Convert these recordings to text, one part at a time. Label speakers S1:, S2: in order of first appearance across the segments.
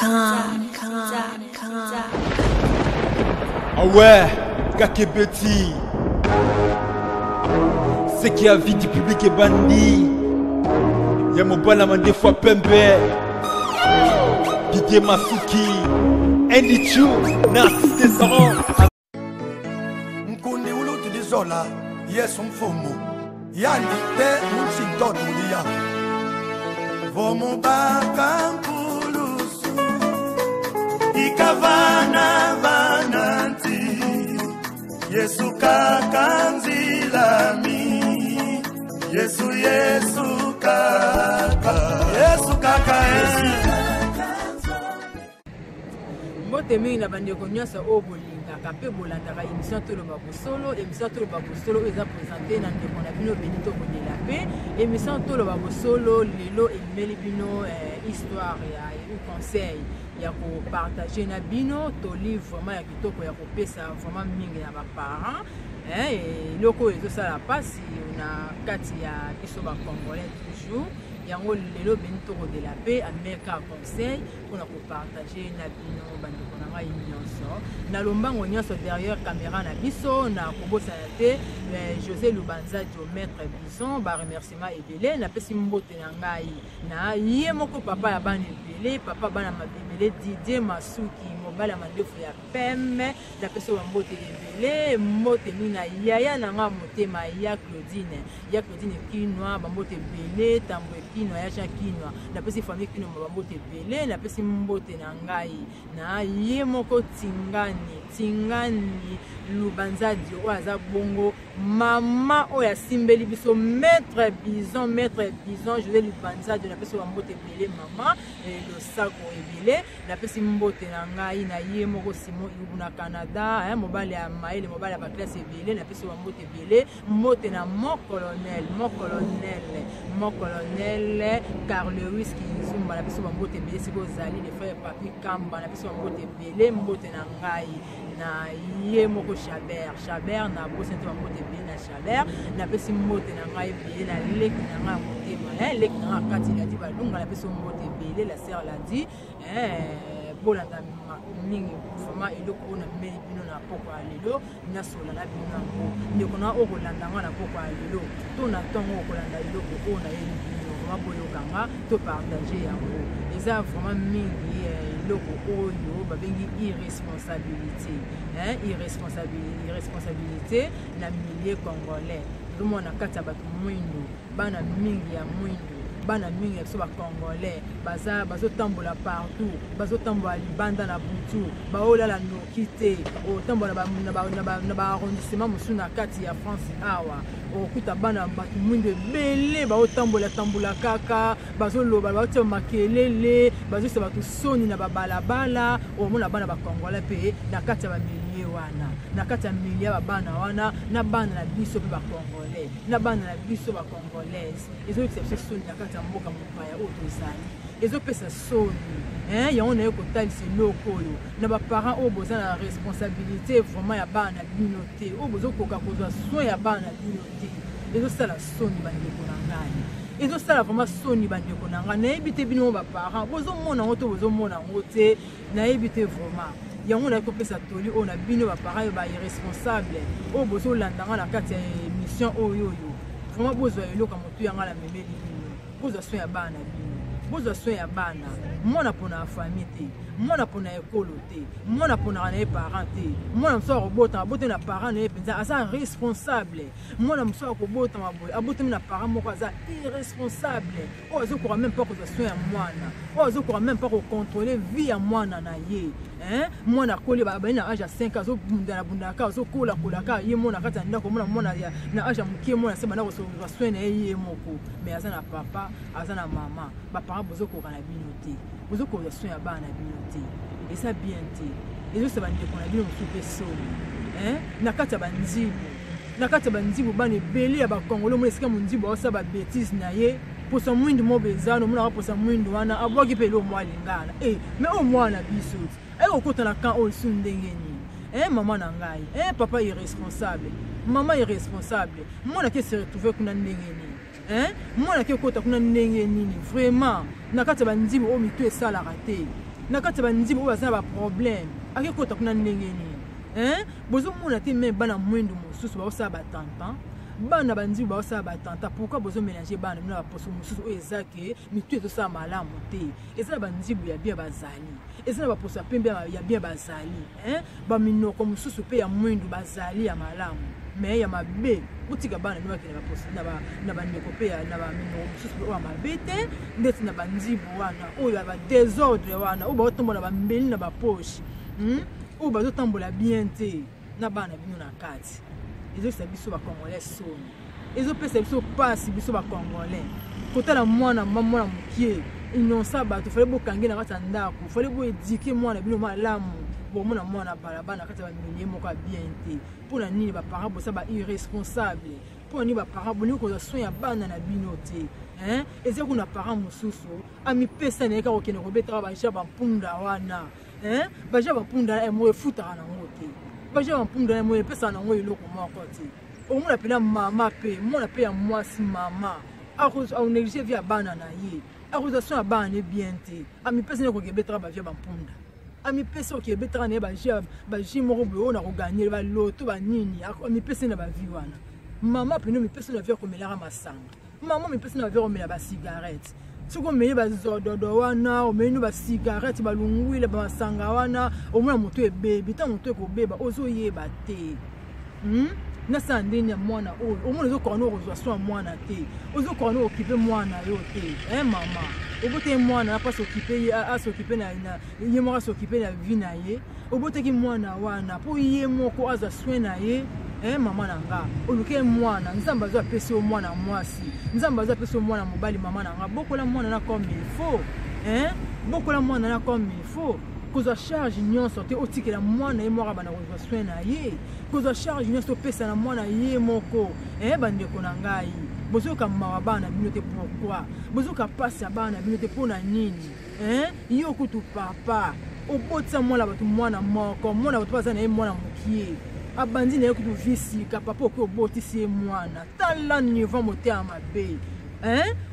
S1: Com.
S2: Ah ouais, Kakebeti. Ce qui a vie du public est bandit. Ya mobala mandefu pembe. Didier Masuki. Andy Chu. Narcisse Desaron.
S3: Nkundi uluti dizola Yesu mfumu yandi te mutshintotulia vomubaka mpulusu ikavana vananti Yesu kakanzilami Yesu Yesu kaka Yesu kaka eh.
S4: Mbote mingi na bandeko nyonso oyo bolingaka mpe bolandaka émission Toloba Bosolo. Émission Toloba Bosolo oyo eza présente na ndeko na bino Benito Kodela mpe émission Toloba Bosolo lelo ememeli bino histoire ya ou conseil ya kopartage na bino toli vraiment ya kitoko ya kopesa vraiment mingi na baparent. Eloko oyo ezosala mpasi na kati ya biso bacongolais toujours yango lelo Benito Kodela mpe ameka conseil mpona kopartage na bino bandeko na ngai nyonso na lombango nyonso derrière caméra na biso na kobosana te José Lubanzadio maître Bison ba remerciement ebele napesi mbote na ngai na ye moko papa ya bana ebele papa bana mabebele Didier Masuki mobali ya mandefu ya pembe napesi ba mbote ebele mbote mingi na yaya na ngai motema ya Claudine ya Claudine Kinwa bambote ebele Tambo Kinwa ya Jean Kinwa napesi famille Kinwa bambote ebele napesi mbote na ngai na ye moko Tingani Tingani Lubanzadio oyo aza bongo mama oyo asimbeli biso maître Bison maître Bison José Lubanzadio napesi bambote ebele mama losako ebele napesi mbote na ngai na ye moko Simon Ibu na Canada mobali ya mayele mobali ya baklasse ebele napesi bambote ebele mbote na mon colonel mon colonel mon colonel Carl Lewis Kinzumba napesi bambote ebele sikoyo ozali le frère Papi Kamba napesi bambote ebele mbote na ngai na ye moko Chabert Chabert na bosi te bambote ebele na Chabert napesi mbote na ngai ebele na leki na ngai ya motema leki na ngai kati ladi balunga napesi mbote ebele la sœur ladi bolanda mingi vraiment eloko oyo nameli bino na poko ya lelo nasola na bino yango ndeko na oyo kolanda nga na poko ya lelo to na ntongo okolanda eloko oyo nayeli bino vraiment boyokanga to partage yango eza vraiment mingi eloko oyo babengi irresponsabilité irresponsabilité na milieu congolais tozomona na kati ya bato mwindu bana mingi ya mwindu bana mingi ya biso bacongolais baza bazotambola partout bazotambola libanda na butu baolala noki te otambola na baarrondissement mosusu na kati ya France awa okokuta bana bato mwindu ebele baotambola tambola kaka bazoloba baotia makelele bazosa bato soni na babalabala omona bana bacongolais mpe na kati ya bamilie wana na kati ya milie ya babana wana na bana na biso mpe bacongolais na bana na biso bacongolaise ezolekisa biso soni na kati ya mboka mopaya oyo tozali ezopesa soni yango naye kotalisa eloko oyo na baparent oyo boza na responsabilité vraiment ya bana na bino te oyo bozokoka kozwa soin ya bana na bino te ezosala soni bandeko na ngai ezosala vraiment soni bandeko na ngai nayebi te bino baparent bozomona yango to bozomona yango te nayebi te vraiment yango naye kopesa toli oyo na bino baparent oyo bairresponsable oyo bozolanda nga na kati ya émission oyo oyo vraiment bozwa eloko ya motu yanga na memeli bino bozwa soin ya bana na bino bozwa soin ya bana mwana mpona ya famille te mwana mpona ekolo te mwana mponaka na ye parent te mwana mosusu akobotama abotami na parent na ye mpenza aza responsable mwana mosusu akobotama boye abotami na parent moko aza irresponsable oyo azokoka même pas kozwa soin ya mwana oyo azokoka même pas kocontrôle vie ya mwana na ye mwana akoli abali na age ya 5 azobundana bundana azokolakola kaka ye mwana kati ya ndako omona mwana na age ya moke mwana se banda kozwa soin na ye ye moko mais aza na papa aza na mama baparent bozokoka na bino te bozokozwa soin ya bana na bino te eza bien te ezosa bandeko na bino mosusu mpe soni na kati ya banzibu na kati ya banzibu bana ebele ya bakongolo omona esika monzibu aosala babétise na ye posa mwindu mo bezana omonaka posa mwindu wana abwaki mpe eloko mwa alingana mais oyo mwana na biso ti aye kokota na camp oyo lisusu ndenge nini mama na ngai papa irresponsable mama irresponsable mwana ke se retrouve kuna ndenge nini mwana ke okota kuna ndenge nini vraiment na kati ya bandibu oyo mitu esalaka te. Na kati ya bandibu oyo baza na baproblème, akekota kuna ndenge nini? Hein? Bozomona te me bana mwindu mosusu baosala batantan, bana bandibu baosala batanta. Pourquoi bozomélange bana bino na baposo mosusu oyo eza ke mitu ezosala malamu te? Eza na bandibu ya bien bazali, eza na baposo ya pembe ya bien bazali, hein? Baminoko mosusu mpe ya mwindu bazali ya malamu, me ya mabe botika bana bino bakende baposo na bandeko mpe na baminoko mosusu oyo ya mabe te, ndeti na bandibu wana oyo ya badésordre wana, oyo baotombola bambeli na bapoche, Oyo bazotambola bien te na bana bino na kati. Ezokisa biso bacongolais soni, ezopesa biso mpasi biso bacongolais kotala mwana mwana mokie innocent. Bato fale bokange na kati ya ndako, fale boéduquer mwana bino malamu. Bomona mwana balabala na kati ya bamilie moko ya bien te. Mpona nini baparent bosa ba irresponsable? Mpona nini baparent bolingi kozwa soin ya bana na bino te? Eza kuna parent mosusu amipesa na ye kaka kokende kobetaka baja bampunda wana. Baja bampunda mo efutaka nango te, baja bampunda mo epesaka nango eloko moko te. Omona mpena mama mpe mwana mpe ya mwasi, mama akonéglige vie ya bana na ye, akozwa soin ya bana ne bien te. Amipesa ne kokebetaka bavie bampunda, amipesi oke ebetaka na ye baji moko boye oyo na koganye baloto banini. Amipesi na bavie wana. Mama pene omipesi na vie akomelaka masanga, mama omipesi na bavie akomela bacigarette. Soki omeli bazododo wana, omeli no bacigarette, balungwile, bamasanga wana, omona moto ebebi. Ntango moto ekobeba, ozoyeba te, Nasala ndeni ya mwana oyo? Omona ozokoka no kozwa soin ya mwana te, ozokoka no okipe mwana yo te. Mama obotaki mwana mpo asokipe ye, asokipe na ye moko, asokipe na vie na ye. Obotaki mwana wana mpo ye moko azwa soin na ye. Mama na nga, oluki mwana, Nzambe azwa apesi yo mwana mwasi, Nzambe azwa apesi yo mwana mobali. Mama na nga, bokola mwana na comme il faut, bokola mwana na comme il faut. Kozwa charge nyonso te otikela mwana ye moko abanda kozwa soin na ye, kozwa charge nyonso opesa na mwana ye moko. Bandeko na ngai, bozoyoka mawa bana bino te? Pourquoi bozoyoka mpasi ya bana bino te? Mpo na nini? Yo kutu papa obotisa mwana bato mwana moko, mwana bato baza na ye mwana mokie, abandi na ye kutu vie sika. Papa okoki obotisi ye mwana, tala niveau motema mabe.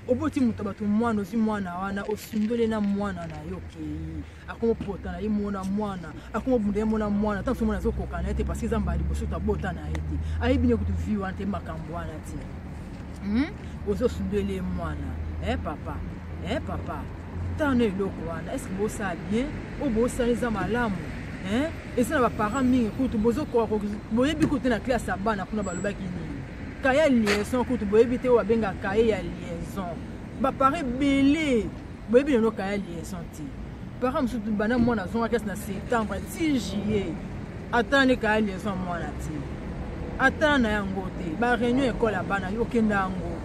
S4: Oboti moto bato mwana, ozwi mwana wana, osundoli na mwana na yo, okei akomopota na ye mona mwana, akomobunda ye mona mwana. Ntango so mwana azokoka na ye te, parce que eza mbala liboso tabota na ye te, ayebi ne kutu vie wana te, makambo wana te. Ozosundoli ye mwana. Papa, papa, tana eloko wana, est ce que bosala bien? Oyo bosala eza malamu? Eza na baparent mingi kutu bozokoka boyebi kutu te na classe ya bana kuna balobaki nini, cahier ya liaison kutu boyebi te oyo babengaka cahier ya liaison. Baparent ebele boyebi lelo cahier ya liaison te. Parent mosusu banda mwana azonga classe na septembre ti juillet, ata nde cahier liaison mwana te, ata na yango te. Baréunion ekole ya bana, okenda yango?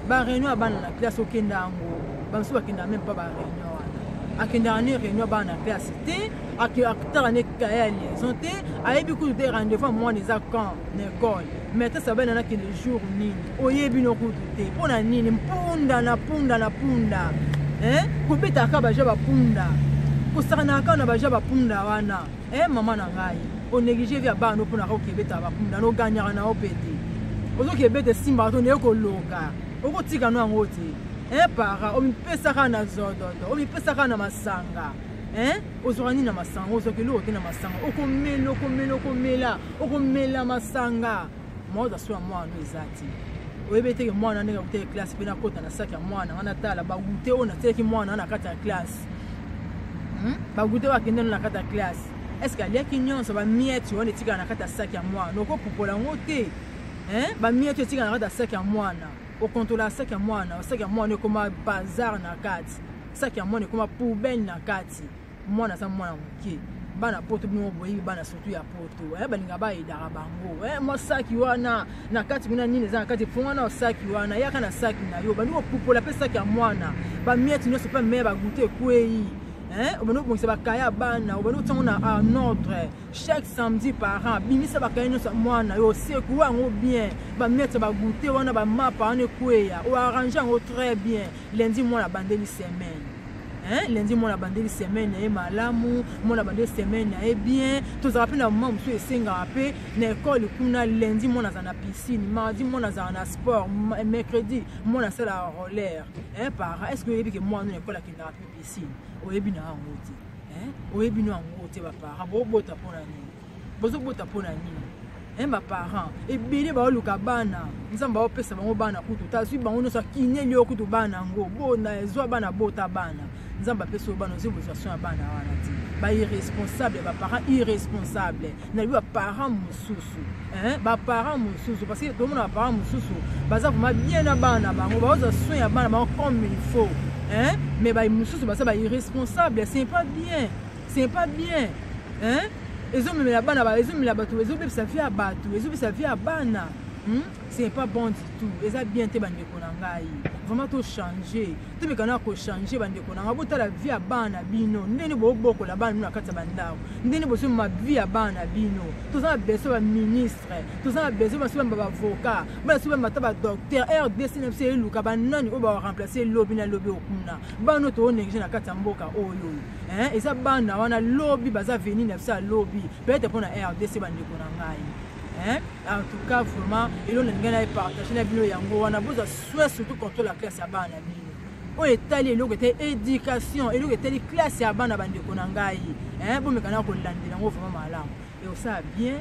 S4: Baréunion ya bana na classe, okenda yango? Bamosusu bakendaka même pas baréunion wana, akendaka ne réunion bana na classe te, atala ne cahier ya liaison te, ayebi kutu te rendez-vous ya mwana eza quand na école. Maîtresse abana nakende jour nini, oyebi no kutu te. Mpo na nini mpunda na punda na punda, kobetaka baja bapunda, kosakanaka kaka na baja bapunda wana? Mama na ngai, onéglige vie ya bana mpona kaka okebetaka bapunda, noganyaka na yo mpe te. Ozokebeta esimbaka to neye koloka, okotika no yango te. Para omipesaka na zododo, omipesaka na masanga. Ozwaka nini na masanga? Ozwaka eloko te na masanga. Okomela, okomela, okomela, okomela masanga, mwa ozwa so ya mwana eza te. Oyebi eteke mwana ndenge akutaki classe mpe nakota na saki ya mwana nga, natala bagoûter oyo natielaki mwana na kati ya classe, Bagoûter oyo akende na kati ya classe, est-ce aliaki nyonso? Bamiettes wana etikala na kati ya saki ya mwana, okopupola yango te. Bamiettes etikala na kati ya saki ya mwana, okontrola saki ya mwana. Saki ya mwana ekoma bazar na kati, saki ya mwana ekoma poubelle na kati. Mwana aza mwana moke. Bana poto, bino boyebi bana surtout ya poto, balinga bayedaka bango. Mwa saki wana na kati kuna, nini eza na kati? Fonga na saki wana, yaka na saki na yo. Bandi kopupola mpe saki ya mwana, bamiettes nyonso mpe me bagoûter ekwei. Obandi kobongisa bakaye ya bana, obandi kotiango na en ordre. Chaque samedi, parent bimisa bakaye nyonso ya mwana yo, osekuwa yango bien, bamiettes ya bagoûter wana, bamapa wana ekweya, oarrange yango très bien. Lundi mwana abandeli semaine, hein? Lundi mwana abandeli semaine na ye malamu, mwana abandeli semaine na ye bien. Tozalaka mpe na moment mosusu esengaka mpe na ekole kuna. Lundi mwana azala na piscine, mardi mwana azala na sport, mercredi mwana asalaka roller. Hein, para, est ce que oyebi ke mwana na ekole akendaka mpe piscine? Oyebi na yango te. Oyebi no yango te. Baparent bobota mpona nini? Bozobota mpona nini? Baparent ebele baoluka bana, Nzambe aopesa bango bana kutu tazwi bango nyonso, akineli yo kutu bana yango. Bona, ezwa bana, bota bana, Nzambe apesi yo bana, ozwi bozwa soin ya bana wana te. Bairresponsable, baparent irresponsable. Nalobi baparent mosusu, baparent mosusu, parce que tomona baparent mosusu baza vraiment bien na bana bango, baozwa soin ya bana bango comme il faut, hein? Mais bamosusu baza bairresponsable. C'est pas bien, c'est pas bien, hein? Ezomemela bana, ezomemela bato, ezobebisa vie ya bato, ezobebisa vie ya bana, C'est pas bon du tout, eza bien te. Bandeko na ngai, vraiment tochange, tomeka na kochange. Bandeko na ngai, botala vie ya bana bino, ndenge bobokola bana bino na kati ya bandako, ndenge bozomema vie ya bana bino. Toza na besoin baministre, toza na besoin baso bamba baavocat, bana so bamba ata badocteur. RDC na biso eluka banani oyo baremplace lobi na lobi okuna. Bana oyo toonéglige na kati ya mboka oyo, eza bana wana lobi baza avenir na biso ya lobi, peut-être mpona RDC. Bandeko na ngai, hein? En tout cas, vraiment, eloko na lingai na partage na bino yango wana. Bozwa soin, surtout contrôle ya classe ya bana na bino. Oyo etali eloko etali éducation, eloko etali classe ya bana, bandeko na ngai, bomeka na kolandela yango vraiment malamu, ekosala bien.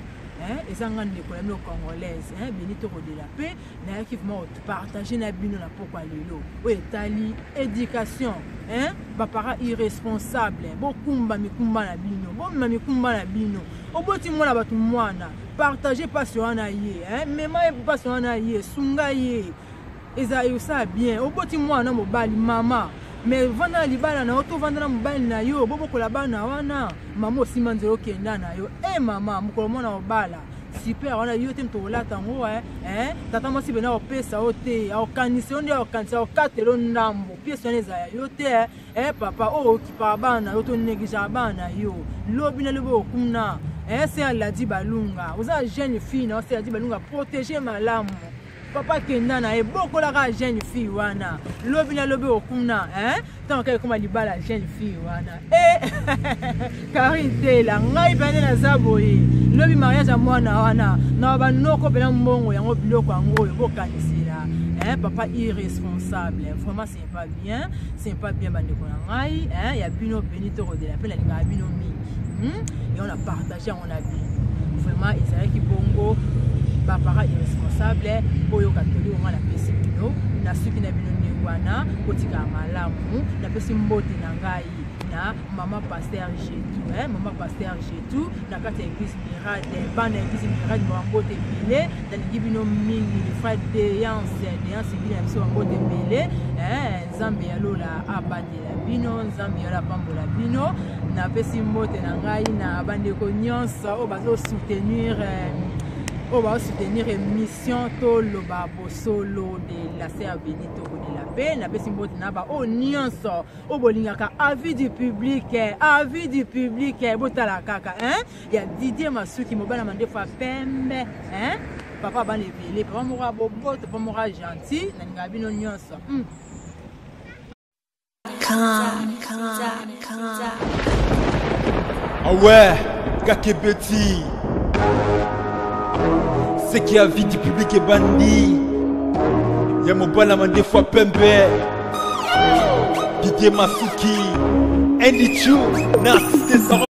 S4: Eza nga ndeko na bino congolaise Benito Kodela mpe nayaki vraiment partage na bino na pokwa lelo oyo etali éducation. Baparent irresponsable, bokumba mikumba na bino, bomema mikumba na bino. Oboti mwana bato, mwana partage mpasi wana ye, mema ye mpasi wana ye, sunga ye, eza esala bien. Oboti mwana mobali, mama, mais vanda na libala na yo, to vanda na mobali na yo, bobokola bana wana. Mama, osima nzela, okenda na yo. E mama, mokolo mwana obala super wana, yo te moto kolata yango. Tata mwasi pena opesa yo te, aokanisa yo nde, aokanisa, aokatela yo ndambo. Pièce wana ezala yo te. Papa oyo okipaka bana yo, to négligeaka bana na yo, lobi na lobi okuna. Se aladi balunga, oza jeune fille na yo, se aladi balunga, protège malamu. Papa kenda na ye, bokolaka jeune fille wana, lobi na lobi okuna. Ntango kaka ekoma libala, jeune fille wana e Karine Tela, ngai mpe naza boye, lobi mariage ya mwana wana na banoko mpena mbongo yango, biloko yango oyo bokanisela. Papa irresponsable, vraiment c'est pas bien, c'est pas bien. Bandeko na ngai, ya bino Benito Rodela mpe nalingaka bino mingi, Yango na partage yango na bino. Vraiment ezalaki bongo. Baparent irresponsable, oyoka toli onga napesi bino, nasuki na bino ndenge wana. Kotikala malamu. Napesi mbote na ngai na mama pasteur Jetu, mama pasteur Jetu na kati ya église Miracle. Bana ya église Miracle, bambote ebele, nalingi bino mingi. Le frère Deyance, Deyance bino ya biso, bambote ebele. Nzambe ya lola abatela bino, Nzambe ya lola apambola bino. Napesi mbote na ngai na bandeko nyonso oyo bazosoutenir, oyo bazosoutenir émission Toloba Bosolo de la Sœur Benito Kodela. Mpe napesi mbote na baoyo nyonso oyo bolingaka Avis du public. Avis du public, botala kaka, hein? Ya Didier Masuki, mobali ya mandefu ya pembe, hein? Papa bana ebele, papa moko ya boboto, papa moko ya gentil. Nalingaka bino nyonso.
S1: Com, com, com.
S2: Ah ouais, Kakebeti. Ce qui avis du public ebandi. Ya mobala mandefu ya pembe. Didier Masuki. Andy Chu. Na assisté.